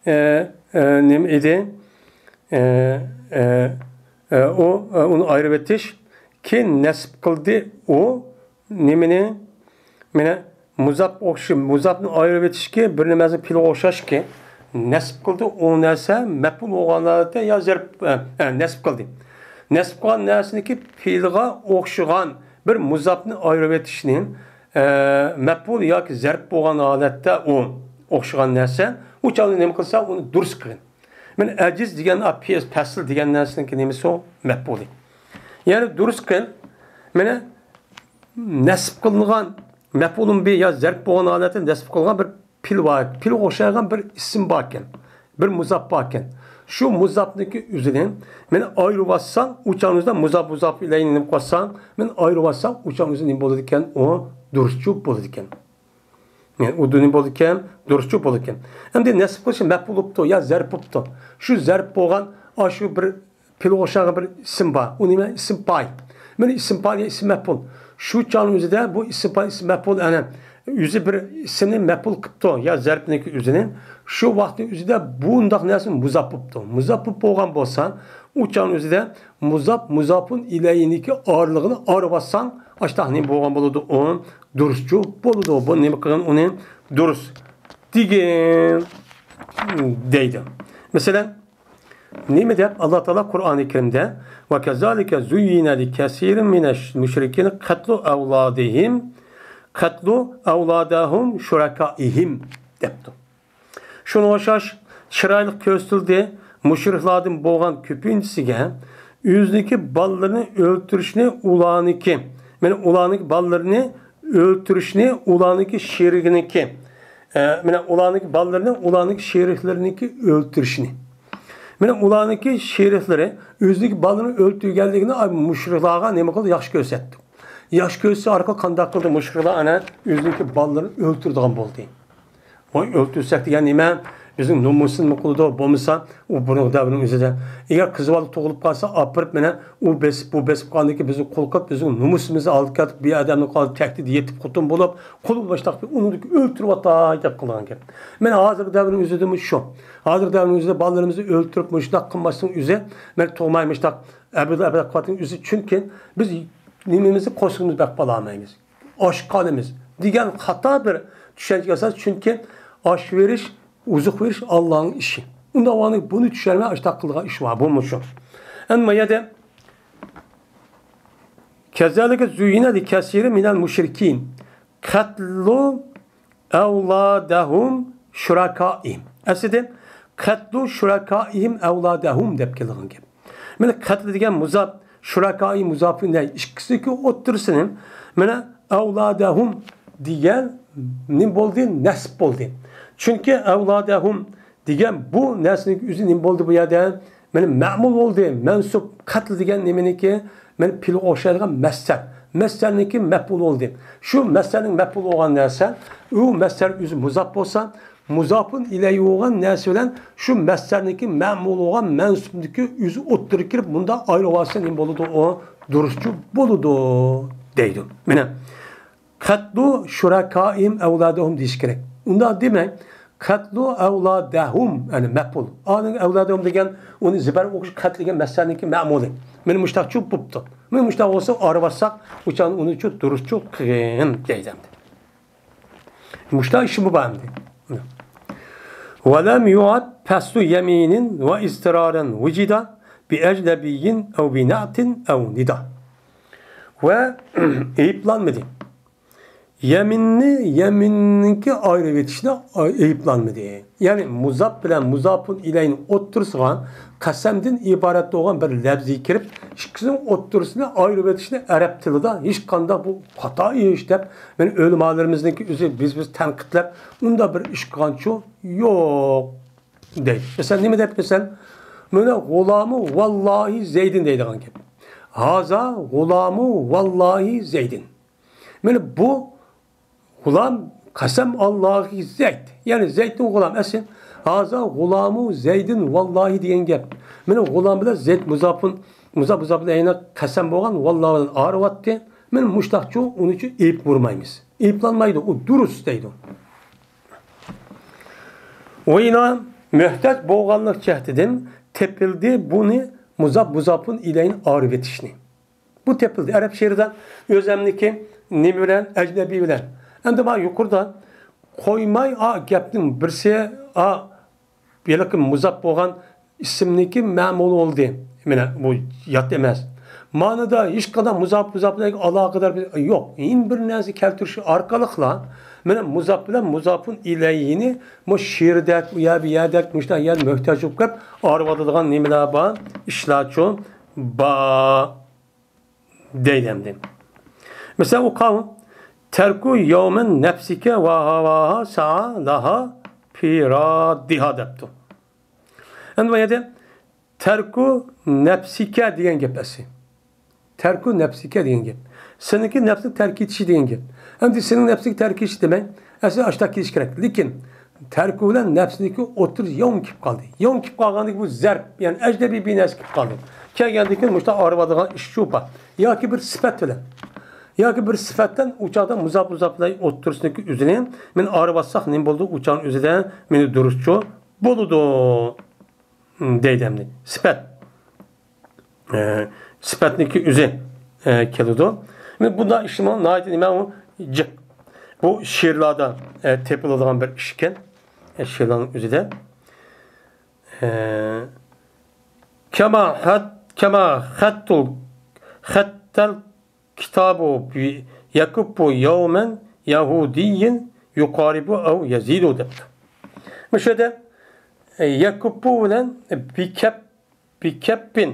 ئە، ئە، نېمە ئىدى؟ ئە، ئە، ئە، ئۇ، ئە، ئۇنى ئايرىۋېتىش. كېيىن نەسب قىلدى ئۇ نېمىنى؟ مانا مۇزاپ ئوخشى-، مۇزاپنى ئايرىۋېتىشكە بىر نېمەسىنى پىلغا ئوخشاشكى نەسب قىلدى. ئۇ نەرسە مەپئۇل بولغان ھالەتتە يا زەرب، ئە، ئە، نەسب قىلدى. نەسب قىلغان نەرسىنىڭكى پىلغا ئوخشىغان بىر مۇزاپنى ئايرىۋېتىشنى، ئە، مەپئۇل ياكى زەرب بولغان ھالەتتە ئۇ ئوخشىغان نەرسە، ئۇ چاغدا نېمە قىلسا، ئۇنى دۇرۇس قىلغىن. مانا ئەجىز دېگەن، ئا، پېس-، پەسل دېگەن نەرسىنىڭكى نېمىسى ئۇ؟ مەپئۇلى. يەنى دۇرۇس قىل. مانا نەسب قىلىنغان مەپئۇلۇن بى يا زەرب بولغان ھالەتتە نەسب قىلغان بىر پىل بار، پىلغا ئوخشايدىغان بىر ئىسىم باركەن، بىر مۇزاپ باركەن. شۇ مۇزاپنىڭكى ئۆزىنى مانا ئايرىۋاتساڭ، ئۇچان ئۆزىدە مۇزاپ، مۇزاپ ئىلەيھىنى نېمە قىلساڭ، مانا ئايرىۋاتساڭ، ئۇچان ئۆزى نېمە بولىدىكەن؟ ئۇ دۇرۇسچۇ بولىدىكەن. يەنى ئۇ دۇنى بولىدىكەن، دۇرۇسچۇ بولىدىكەن. ئەمدى نەسب قىلىشى مەپئۇل بوپتۇ يا زەرب بوپتۇ. شۇ زەرب بولغان، ئاشۇ بىر پىلغا ئوخشىغان بىر ئىسىم بار. ئۇ نېمە؟ ئىسىم پاي. مانا ئىسىم پاي يا ئىسىم مەپئۇل. شۇ چاغنىڭ ئۆزىدە بۇ ئىسىم پاي، ئىسىم مەپئۇل، ئەنە ئۆزى بىر ئىسىمنى مەپئۇل قىپتۇ يا زەربنىڭكى ئۆزىنى. شۇ ۋاقىتنىڭ ئۆزىدە بۇنداق نەرسە مۇزاپ بوپتۇ. مۇزاپ بولۇپ بولغان بولسا، ئۇ چاغنىڭ ئۆزىدە مۇزاپ، مۇزاپۇن ئىلەيھىنىڭكى ئارىلىقىنى ئايرىۋاتساڭ، ئاشتاق نېمە بولغان بولىدۇ؟ ئۇ دۇرۇسچۇ بولىدۇ. بۇ نېمە قىلغان ئۇنى دۇرۇس دېگىن دەيدۇ. مەسىلەن، نېمە دەپ ئاللا تائالا قۇرئانى كەرىمدە، «ۋە كەزالىكە زۇييىنە لىكەسىرىن مىنەل مۇشرىكىنە قەتلۇ ئەۋلادىھىم، قەتلۇ ئەۋلادەھۇم شۇرەكائىھىم» دەپتۇ. شۇنىڭغا ئوخشاش چىرايلىق كۆرسىتىلدى، مۇشرىكلاردىن بولغان كۆپىنچىسىگە ئۆزىنىڭكى بالىلىرىنى ئۆلتۈرۈشنى ئۇلارنىڭكى، مانا ئۇلارنىڭكى بالىلىرىنى ئۆلتۈرۈشنى ئۇلارنىڭكى شېرىكىنىڭكى، ئە، مانا ئۇلارنىڭكى بالىلىرىنى ئۇلارنىڭكى شېرىكلىرىنىڭكى ئۆلتۈرۈشنى. مانا ئۇلارنىڭكى شېرىكلىرى ئۆزىنىڭكى بالىلىرىنى ئۆلتۈرگەنلىكىنى، ئاي، مۇشرىكلارغا نېمە قىلدى؟ ياخشى كۆرسەتتى. ياخشى كۆرسە ئارقىلىق قانداق قىلدى؟ مۇشرىكلار ئەنە ئۆزىنىڭكى بالىلىرىنى ئۆلتۈرىدىغان بولدى. ۋاي، ئۆلتۈرسەك دېگەن نېمە؟ بىزنىڭ نومۇسنى نېمە قىلىدۇ؟ بولمىسا، ئۇ بۇرۇنقى دەۋرنىڭ ئۆزىدە. ئەگەر قىز بالا تۇغۇلۇپ قالسا، ئاپىرىپ، مانا ئۇ بېسىپ، بۇ بېسىپ قالغاندىكىن بىزنى قۇل قىلىپ، بىزنىڭ نومۇسىمىزنى ئالدى كەلتۈرۈپ، بىر ئادەمنىڭ قالدى تەھدىت يېتىپ خوتۇن بولۇپ، قۇل باشلاق ئۇنى ئۆلتۈرۈۋاتاي دەپ قىلغان گەپ. مانا ھازىرقى دەۋرنىڭ ئۆزىدىمۇ شۇ. ھازىرقى دەۋرنىڭ ئۆزىدە بالىلىرىمىزنى ئۆلتۈرۈپ، مۇشۇنداق قىلماسنىڭ ئۆزى، مانا تۇغماي مۇشۇنداق ئەبەد ئەبەد قىلىۋاتقان ئۆزى. چۈنكى بىز نېمىمىزنى قورسىقىمىزنى بېقىپ باقالمايمىز. ئاچ قالىمىز دېگەن خاتا بىر چۈشەنچىگە ئاساس. چۈنكى ئاش بېرىش ئوزۇق بېرىش ئاللانىڭ ئىشى. ئۇنداق ۋاقىتتا بۇنى چۈشەنمەي ئاشتاق قىلىدىغان ئىش بار، بۇمۇ شۇ. ئەمما يەنە كەززالىكە زۇييىنە لىكەسىرى مىنەل مۇشرىكىن قەتلۇ ئەۋلادەھۇم شۇرەكائىھىم. ئەسلىدە قەتلۇ شۇرەكائىھىم ئەۋلادەھۇم دەپ كېلىدىغان گەپ. مانا قەتل دېگەن مۇزاپ، شۇرەكائى مۇزاپۇن ئىلەيھ، ئىككىسىنىڭكى ئوتتۇرىسىنى مانا ئەۋلادەھۇم دېگەن نېمە بولدى؟ نەسب بولدى. چۈنكى ئەۋلادەھۇم دېگەن بۇ نەرسىنىڭ ئۆزى نېمە بولدى بۇ يەردە؟ مانا مەمۇل بولدى، مەنسۇب، قەتل دېگەن نېمىنىڭكى؟ مانا پېئىلغا ئوخشايدىغان مەسدەر. مەسدەرنىڭكى مەپئۇلى بولدى. شۇ مەسدەرنىڭ مەپئۇلى بولغان نەرسە، ئۇ مەسدەر ئۆزى مۇزاپ بولسا، مۇزاپۇن ئىلەيھى بولغان نەرسە بىلەن شۇ مەسدەرنىڭكى مەمۇل بولغان مەنسۇبنىڭكى ئۆزى ئوتتۇرىغا كىرىپ، مۇنداق ئايرىۋالسا نېمە بولىدۇ؟ ئۇ دۇرۇسچۇ بولىدۇ دەيدۇ. مانا قەتلۇ شۇرەكائىھىم ئەۋلادەھۇم دېيىش كېرەك. ئۇنداق دېمەي، قەتلۇ ئەۋلادەھۇم، يەنى مەپئۇل. ئانىڭ ئەۋلادەھۇم دېگەن ئۇنى زىبەر ئوقۇش قەتل دېگەن مەسدەرنىڭكى مەمۇلى. مانا مۇشتاقچۇ بوپتۇ. مانا مۇشتاق بولسا ئايرىۋالساق، ئۇچان ئۇنىچۇ دۇرۇسچۇ قىلغىن دەيدۇ ئەمدى. مۇشتاق ئىشمۇ بار ئەمدى. ۋەلەم يۇئەد پەسلۇ يەمىنىن ۋە ئىزتىرارەن ۋۇجىدا بى ئەجنەبىيين ئەۋ بى نەئتىن ئەۋ نىدا. ۋە ئېيىبلانمىدى. يەمىننى، يەمىننىڭكى ئايرىۋېتىشنى ئاي-، ئېيىبلانمىدى. يەنى مۇزاپ بىلەن مۇزاپۇن ئىلەينىڭ ئوتتۇرىسىغا قەسەمدىن ئىبارەت بولغان بىر لەپزى كىرىپ، ئىككىسىنىڭ ئوتتۇرىسىنى ئايرىۋېتىشنى ئەرەب تىلىدا ھېچقانداق بۇ خاتا ئىش دەپ، مانا ئۆلىمالىرىمىزنىڭكى ئۆزى بىز، بىز تەنقىدلەپ، ئۇنداق بىر ئىش قىلغانچۇ يوق دەيدۇ. مەسىلەن، نېمە دەپ، مەسىلەن، مانا غۇلامۇ ۋاللاھى زەيدىن دەيدىغان گەپ. ھازا غۇلامۇ ۋاللاھى زەيدىن. مانا بۇ غۇلام قەسەم ئاللاھى زەيد. يەنى زەيدتىن غۇلام ئەسلى. ھازا غۇلامۇ زەيدىن ۋاللاھى دېگەن گەپ. مانا غۇلام بىلەن زەيد مۇزاپۇن، مۇزاپ، مۇزاپۇن ئەينە قەسەم بولغان ۋاللاھ بىلەن ئايرىۋاتتى. مانا مۇشتاقچۇ، ئۇنىچۇ ئېيىپ بۇرمايمىز. ئېيىپلانمايدۇ، ئۇ دۇرۇس دەيدۇ. ۋىنا مۆھتاج بولغانلىق جەھىتىدىن تېپىلدى بۇنى مۇزاپ مۇزاپۇن ئىلەينى ئايرىۋېتىشنى. بۇ تېپىلدى. ئەرەب شېئىرىدا ئۆزەمنىكى نېمە بىلەن؟ ئەجنەبىي بىلەن. ئەمدى مانا يۇقىرىدا قويماي، ئا، گەپنىڭ بىرسى، ئا، ھېلىقى مۇزاپ بولغان ئىسىمنىكى مەمۇل بولدى. مانا بۇ يات ئەمەس. مانىدا ھېچقانداق مۇزاپ، مۇزاپ بىلەن ئالاقىدار بىر، يوق. يەنە بىر نەرسە كەلتۈرۈش ئارقىلىقلا مانا مۇزاپ بىلەن مۇزاپۇن ئىلەيھىنى مۇ شېئىردەك، ئۇ يەر، بۇ يەردەك، مۇشۇنداق يەر مۆھتاج بولۇپ كېلىپ ئايرىۋاتىدىغان نېمىلەر بار، ئىشلارچۇ بار. دەيدۇ ئەمدى. مەسىلەن، ئۇ قاۋۇ، تەركۇ يەۋمەن نەپسىكە ۋە ھاۋاھا سەئا لاھا پىرادىھا دەپتۇ. ئەمدى بۇ يەردە تەركۇ نەپسىكە دېگەن گەپ ئەسلى. تەركۇ نەپسىكە دېگەن گەپ. سېنىڭكى نەپسىنى تەرك ئېتىشى دېگەن گەپ. ئەمدى سېنىڭ نەپسىڭنى تەرك ئېتىش دېمەي، ئەسلى ئاشتاق كېلىش كېرەك. لېكىن تەركۇ بىلەن نەپسىنىڭكى ئوتتۇرىسى ياۋۇن كېلىپ قالدى. ياۋۇن كېلىپ قالغاندىكى بۇ زەرب، يەنى ئەجنەبىي بىر نەرسە كېلىپ قالدى. كەلگەندىن كېيىن مۇشۇنداق ئايرىۋالىدىغان ئىش شۇ بار. ياكى بىر سۈپەت بىلەن. ياكى بىر سۈپەت بىلەن ئۇ چاغدا مۇزاپ مۇزاپلار ئوتتۇرىسىدىكى ئۆزىنى مەن ئايرىۋالساق نېمە بولىدۇ؟ ئۇ چاغنىڭ ئۆزىدە مېنى دۇرۇسچۇ بولىدۇ. دەيدۇ ئەمدى. سۈپەت. ئە، سۈپەتنىڭكى ئۆزى، ئە، كېلىدۇ. مەن بۇنداق ئىشمۇ ناھايىتى نېمە ئۇ جىق. بۇ شېئىرلاردا، ئە، تېپىلىدىغان بىر ئىش ئىكەن. ئە، شېئىرلارنىڭ ئۆزىدە. ئە، كەما خەت، كەما خەتتۇل، خەتتەل كىتابۇ بى-، يەكۇببۇ يەۋمەن يەھۇدىييىن يۇقارىبۇ ئەۋ يەزىدۇ دەپتۇ. مۇشۇ يەردە، ئە، يەكۇببۇ بىلەن بىكەپ، بىكەپپىن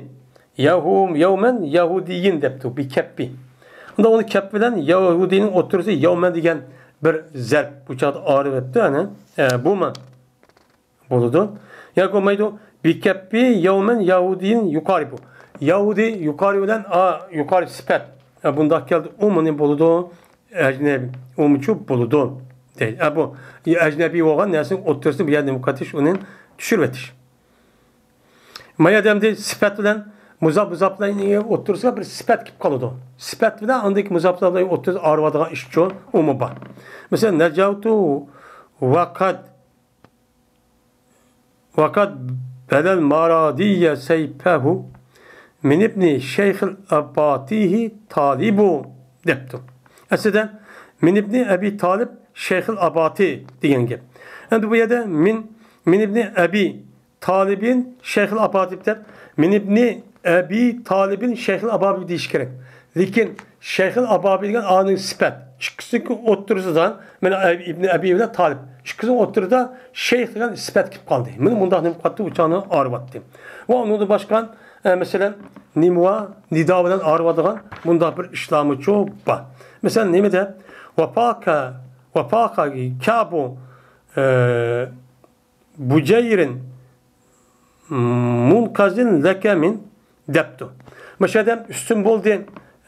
يەھۇ-، يەۋمەن يەھۇدىييىن دەپتۇ. بىكەپپى. ئۇندا ئۇنى كەپ بىلەن يەھۇدىينىڭ ئوتتۇرىسى يەۋمەن دېگەن بىر زەرب. بۇ چاغدا ئارىۋەپتۇ، ئەنە، ئە، بۇ مانا. بولىدۇ. ياكى بولمايدۇ. بىكەپپى يەۋمەن يەھۇدىييىن يۇقارىبۇ. يەھۇدىي يۇقارى بىلەن، ئا، يۇقارى سۈپەت. ئە، بۇنداق كەلدى. ئۇ مۇنى بولىدۇ. ئەجنەبىي. ئۇمۇچۇ بولىدۇ. دەيدۇ. ئە، بۇ ئەجنەبىي بولغان نەرسىنىڭ ئوتتۇرىسىنى بۇ يەردە نېمە قىلىۋېتىش؟ ئۇنى چۈشۈرۈۋېتىش. مانا يەردە ئەمدى سۈپەت بىلەن مۇزاپ مۇزاپلارنىڭ ئوتتۇرىسىغا بىر سۈپەت كېلىپ قالىدۇ. سۈپەت بىلەن ئاندىكى مۇزاپلارنىڭ ئوتتۇرىسىدا ئايرىۋالىدىغان ئىشچۇ ئۇمۇ بار. مەسىلەن، نەجەۋتۇ ۋەقەد ۋەقەد بەلەل مارادىيە سەيپەھۇ مىنىبنى شەيخىل ئەباتىھى تالىبۇ دەپتۇ. ئەسلىدە مىنىبنى ئەبى تالىب شەيخىل ئەباتى دېگەن گەپ. ئەمدى بۇ يەردە مىن من ابن أبي طالب شيخ الأبابي دەپ، من ابن أبي طالب شيخ الأبابي دېيىش كېرەك. لېكىن شەيخىل ئابابى دېگەن ئانىڭ سۈپەت. ئىككىسىنىڭ ئوتتۇرىسىدا، مانا، ئىبنى ئەبى بىلەن تالىپ. ئىككىسىنىڭ ئوتتۇرىدا شەيخ دېگەن سۈپەت كېلىپ قالدى. مانا مۇنداق نېمە قىلىپتۇ، ئۇچانى ئاغرىۋاتتى. ۋە ئۇنىڭدىن باشقا، ئە، مەسىلەن، نېمە بار؟ نىدا بىلەن ئاغرىۋاتىدىغان مۇنداق بىر ئىشلارمۇچۇ بار. مەسىلەن، نېمە دەپ؟ ۋەپاقە، ۋەپاقە كەبۇ، ئە، بۇجەيرىن مۇنقەزىن لەكە مىن دەپتۇ. مۇشۇ ئادەم ئۈستۈن بولدى.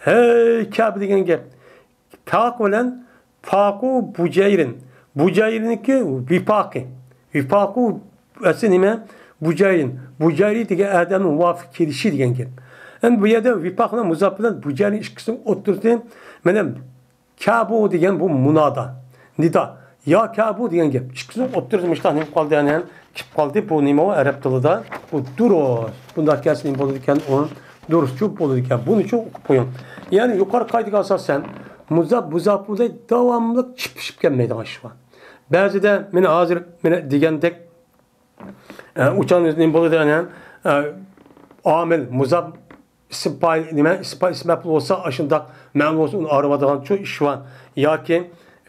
ھەي كەبە دېگەن گەپ. پاق بىلەن پاقۇ بۇجەيرىن. بۇجەيرىننىڭكى ۋىپاقى. ۋىپاقۇ ئەسلى نېمە؟ بۇجەيرىن. بۇجەيرى دېگەن ئادەمنىڭ مۇۋاپىق كېلىشى دېگەن گەپ. ئەمدى بۇ يەردە ۋىپاق بىلەن مۇزاپ بىلەن بۇجەيرىن ئىككىسىنىڭ ئوتتۇرىسى مانا كەبۇ دېگەن بۇ مۇنادا. نىدا. يا كەبۇ دېگەن گەپ. ئىككىسىنىڭ ئوتتۇرىسى مۇشۇنداق نېمە قالدى، يەنى كېلىپ قالدى. بۇ نېمە ئۇ ئەرەب تىلىدا؟ بۇ دۇرۇس. بۇنداق كەلسە نېمە بولىدىكەن ئۇ؟ دۇرۇسچۇ بولىدىكەن. بۇنىچۇ ئوقۇپ قويۇڭ. يەنى يۇقىرى قائىدىگە ئاساسەن مۇزاپ، مۇزاپ بىلەن داۋاملىق چىپلىشىپ كەلمەيدىغان ئىش بار. بەزىدە مانا ھازىر مانا دېگەندەك ئە، ئۇچان ئۆزى نېمە بولىدۇ، يەنى، ئە، ئامىل، مۇزاپ، ئىسىم پائىل، نېمە، ئىسىم پائىل، ئىسىم مەپئۇل بولسا، ئاشۇنداق مەنە بولسا، ئۇنى ئاغرىۋاتىدىغان شۇ ئىش بار. ياكى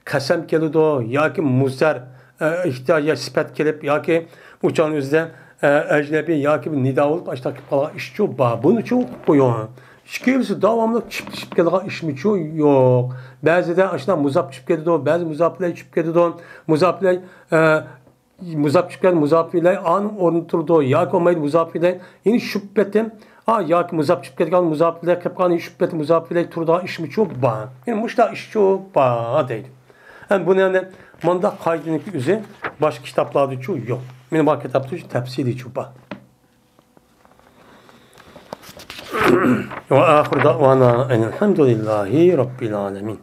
قەسەم كېلىدۇ، ياكى مۇزەر، ئە، ئېھتىياج يا سۈپەت كېلىپ، ياكى ئۇچان ئۆزىدە، ئە، ئەجنەبىي ياكى بىر نىدا بولۇپ، ئاشۇنداق كېلىپ قالغان ئىشچۇ بار. بۇنىچۇ قويۇڭ. ئىككىلىسى داۋاملىق چىپلىشىپ كېلىدىغان ئىشمىچۇ؟ يوق. بەزىدە ئاشۇنداق مۇزاپ چۈشۈپ كېتىدۇ، بەزى مۇزاپ ئىلەي چۈشۈپ كېتىدۇ. مۇزاپ ئىلەي، ئە، مۇزاپ چۈشكەن مۇزاپ ئىلەي ئانىڭ ئورنىدا تۇرىدۇ ياكى بولمايدۇ مۇزاپ ئىلەي. يەنە شۇ پېتىم، ئا، ياكى مۇزاپ چۈشۈپ كەتكەن مۇزاپ ئىلەي قېلىپ قالغان، شۇ پېتىم مۇزاپ ئىلەي تۇرىدىغان ئىشمىچۇ بار. يەنە مۇشۇنداق ئىشچۇ بار دەيدۇ. ئەمدى بۇنى ئەمدى مۇنداق قائىدىنىڭكى ئۆزى باشقا كىتابلاردىچۇ يوق. مېنىڭ بار كىتابتا شۇ تەپسىلىيچۇ بار. وآخر دعوانا أن الحمد لله رب العالمين.